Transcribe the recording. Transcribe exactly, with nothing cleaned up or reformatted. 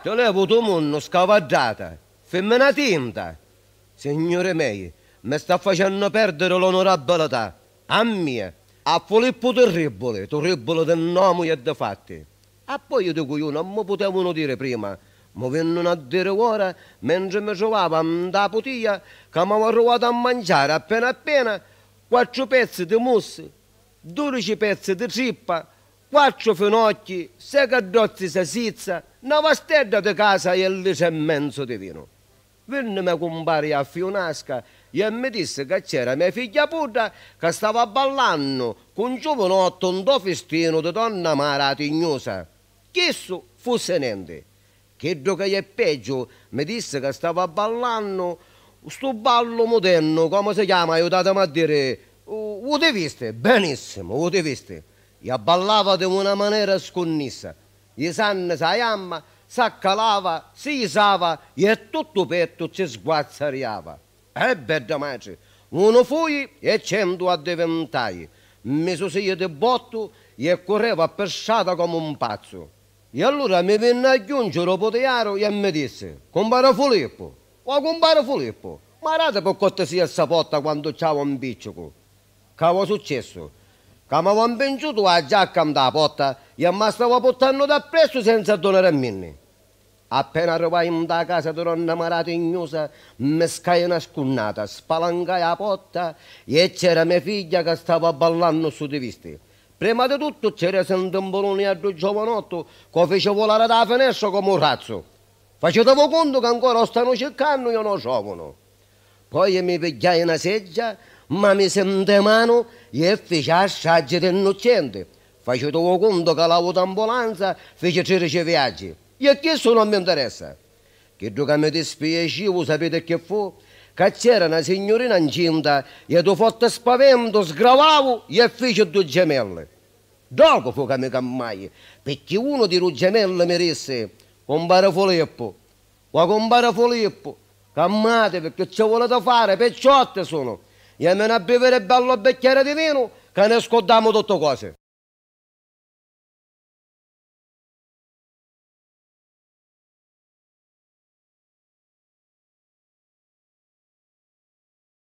Ti levu tu munnu scavaddata, fimmina tinta! Signuri mei, mi sta facennu perdiri l'onurabilità, a mia, a Fulippu Turribuli, turribuli di nomu e di fatti. Appoi iu dicu iu, non mi putevunu diri prima, mi vinnunu a diri ora, mentri mi truvava nta putia, ca m'ava truvato a manciari appena appena quattru pezzi di mussi, dudici pezzi di trippa, quattru finocchi, sei caddozzi sasizza, na vastedda di casa e litri e menzu di vinu. Vinni me cumpari a Fiunasca e mi dissi ca c'era me figghia pudda ca stava ballannu cu un giuvinottu ntô fistinu di donna Mara 'a Tignusa. Chissu fussi nenti. Chiddu ca è peggiu mi dissi ca stava ballannu stu ballu mudennu, comu si chiama, aiutatimi a diri, u, u ti visti? Benissimu, u ti visti? E ballava di una manera scunnissa, jisanni sa jamma, s'accalava, si jisava e tuttu pettu ci sguazzariava. Eh, bedda matri, unu fui e centu addivintai, mi susii di bottu e curreva pi strata comu un pazzu. E allura mi vinni a junci ru putiaru e mi dissi: "Cumpari Fulippu, o cumpari Fulippu, marati pi cortisia ssa potta quantu ciavu un piccicu." C'ava successu? Ca m'ava mpinciutu a giacca nta potta e ma stava puttannu d'appressu senza addunariminni. Appena arrivai nta casa di donna Mara Tignusa, mi scai na scunnata, spalancai a potta e c'era me figghia ca stava ballannu su ti visti. Prima di tuttu ci resi un timpuluni a ddu giovanottu ca u fici vulari da finestra comu un razzu. Facitevi cuntu ca ancora u stanu ciccannu e no u trovunu. Poi mi pigghiai na seggia, ma misi nte manu e fici a stragi di nnuccenti. Facitevi cuntu ca l'autoambulanza fici tridici viaggi. E chissu non mi interessa. Chiddu ca mi dispiaciu, u sapiti chi fu? Ca c'era na signurina ncinta e du forti spaventu sgravau e fici du gemelli. Ddocu fu ca mi cammai, picchì unu di du gemelli mi dissi: "Cumpari Fulippu, o cumpari Fulippu, cammati picchì ci vuliti fari, picciotti sunu, e mi na biviri bellu bicchieri di vinu ca ni scurdamu tutti cosi."